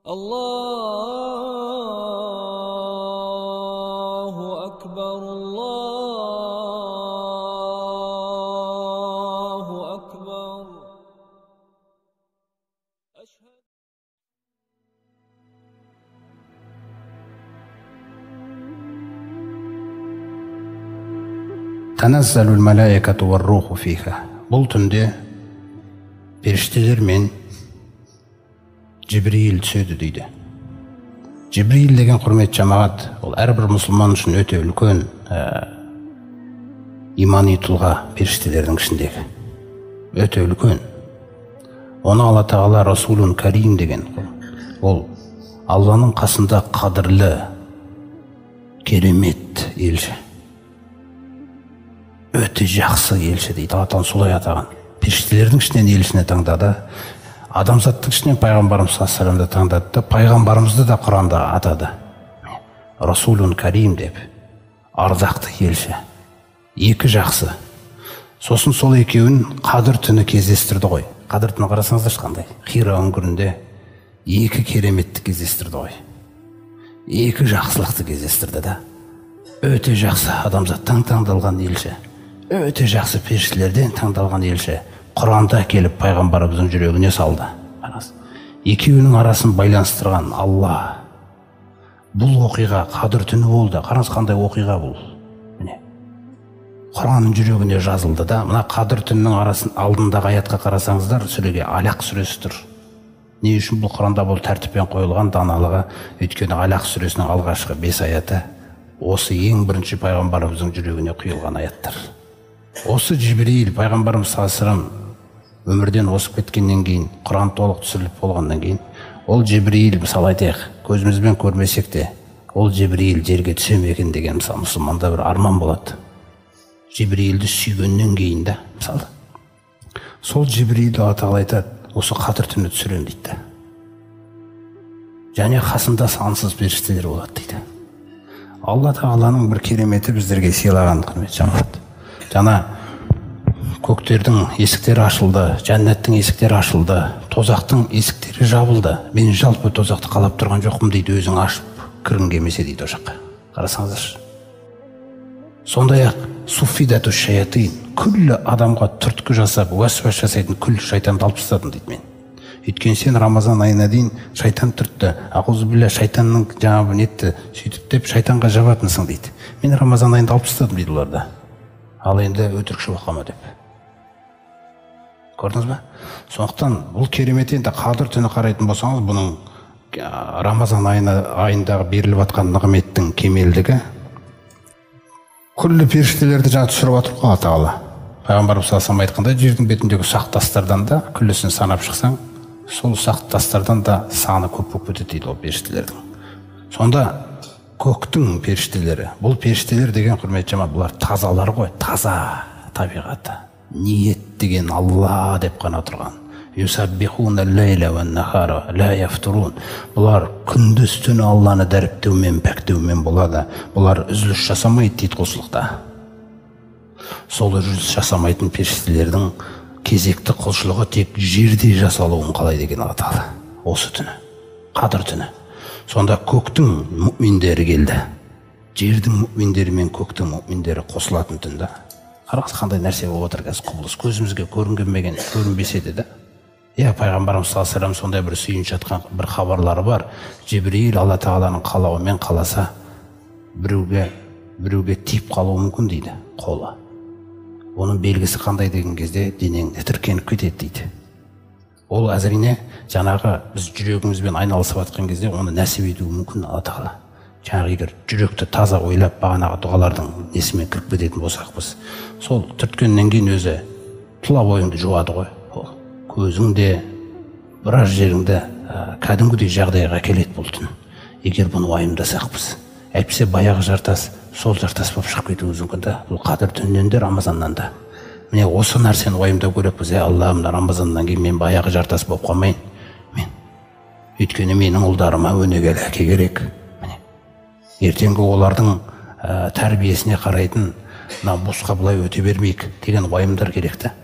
Allahu akbar, Allahu akbar. Tanazzalul malaikatu var-ruhu fiha. Бұл түнде періштелер мен Жибриил түседі дейді. Жибриил деген, құрметті жамағат, ол әрбір мұсылман үшін өте үлкен имани тұлға, періштелердің ішіндегі. Өте үлкен. Оны Алла Тағала Расулун Карим деген. Ол Алланың қасында қадірлі, керемет елші. Өте жақсы елші дейді. Алла Тағала солай атаған. Періштелердің ішінен елшіні таңдады. Адамзаттың ішінен пайғамбарымыз саллаллаху алейхи вассаламды таңдады да, пайғамбарымызды да Құранда атады. Расулун Карим деп, ардақты елші. Екі жақсы. Сосын сол екеуін Қадір түні кездестірді ғой. Қадір түні қарасаңыздаршы қандай. Хира үңгірінде екі кереметті кездестірді ғой. Екі жақсылықты кездестірді да. Өте жақсы адамзаттан таңдалған елші. Өте жақсы періштелерден таңдалған елші. Құранды әкеліп пайғамбарымыздың жүрегіне салды. Екеуінің арасын байланыстырған Алла. Бұл оқиға Қадір түні болды. Қараңыз, қандай оқиға бұл. Міне. Құранның жүрегіне жазылды да. Мына Қадір түнінің арасын алдындағы аятқа қарасаңыздар, сүреге Алақ сүресі тұр. Не үшін бұл Құранда бұл тәртіппен қойылған даналығы? Өйткені Алақ сүресінің алғашқы 5 аяты осы ең бірінші пайғамбарымыздың жүрегіне құйылған аяттар. Осы Жибриил пайғамбарымыз саллаллаху алейхи вассалам өмірден озып кеткеннен кейін, Құран толық түсіріліп болғаннан кейін, ол Жибриил, мысалы айтайық, көзімізбен көрмесек те, ол Жибриил жерге түсе ме екен деген, мысалы, мұсылманда бір арман болады. Жибриилді сүйгеннен кейін де, мысалы, сол Жибриилді Алла Тағала айтады, осы Қадір түні түсіремін дейді. Және қасында сансыз періштелер болады дейді. Алла Тағаланың бір кереметі біздерге сыйлаған, құрметті жамағат. Жаңа көктердің есіктері ашылды, жәннаттың есіктері ашылды, тозақтың есіктері жабылды. Мен жалпы тозақты қалап тұрған жоқпын дейді, өзің ашып кіргің келмесе дейді ол жаққа. Қарасаңыздаршы. Сондай-ақ суфидату шаятин, күллі адамға түрткі жасап, уәсуәс жасайтын күл шайтанды алып тастадым дейді мен. Өйткені сен Рамазан айына дейін шайтан түртті, ағузубилля шайтанның жаңағы нетті, сөйтіп деп шайтанға жабатынсың дейді. Мен Рамазан айында алып тастадым дейді оларды. Ал енді өтірікші болып қалма деп. Көрдіңіз бе? Сондықтан бұл керемет енді Қадір түні қарайтын болсаңыз, бұның Рамазан айындағы беріліп жатқан нығметтің кемелдігі. Күллі періштелерді жаңа түсіріп жатыр ғой Алла Тағала. Пайғамбарымыз саллаллаху алейхи вассалам айтқандай, жердің бетіндегі ұсақ тастардан да күллісін санап шықсаң, сол ұсақ тастардан да саны көп болып кетеді дейді ол періштелердің. Сонда көктің періштелері, бұл періштелер деген, құрметті жамағат, бұлар тазалар ғой, таза табиғаты. Ниет деген Алла деп қана тұрған. Юсаббихуна лейла ва нахара ла яфтурун. Бұлар күндіз түні Алланы дәріптеумен, пәктеумен болады. Бұлар үзіліс жасамайды дейді құлшылықта. Сол үзіліс жасамайтын періштелердің кезекті құлшылығы тек жерде жасалуын қалайды екен Алла Тағала. Осы түні, Қадір түні. Сонда көктің мүминдері келді. Жердің мүминдері мен көктің мүминдері қосылатын түн да. Қараңыз, қандай нәрсе болып отыр қазір, құбылыс. Көзімізге көрінгенмеген, көрінбесе де да. Иә, пайғамбарымыз саллаллаху алейхи вассалам сондай бір сүйінші жатқан бір хабарлары бар. Жибриил Алла Тағаланың қалауымен қаласа, біреуге тиіп қалуы мүмкін дейді қолы. Оның белгісі қандай деген кезде денең тітіркеніп кетеді дейді. Ол әзіріне жаңағы біз жүрегімізбен айналысып жатқан кезде оны нәсіп етуі мүмкін Алла Тағала. Жаңағы егер жүректі таза ойлап бағанағы дұғалардың несімен кіріп кететін болсақ біз, сол түрткеннен кейін өзі тұла бойыңды жуады ғой. Ол көзің де біраз жеріңді кәдімгідей жағдайға келеді бұл түн. Егер бұны уайымдасақ біз, әйтпесе баяғы жартас сол жартас болып шығып кетуіміз мүмкін да. Бұл Қадір түнінен де, Рамазаннан да. Міне осы нәрсені уайымдау керекпіз. Ей Алла, мына Рамазаннан кейін мен баяғы жартас болып қалмайын. Мен өйткені менің ұлдарыма өнегелі әке керек. Міне ертеңгі олардың тәрбиесіне қарайтын мына босқа былай өте бермейік деген уайымдар керек та.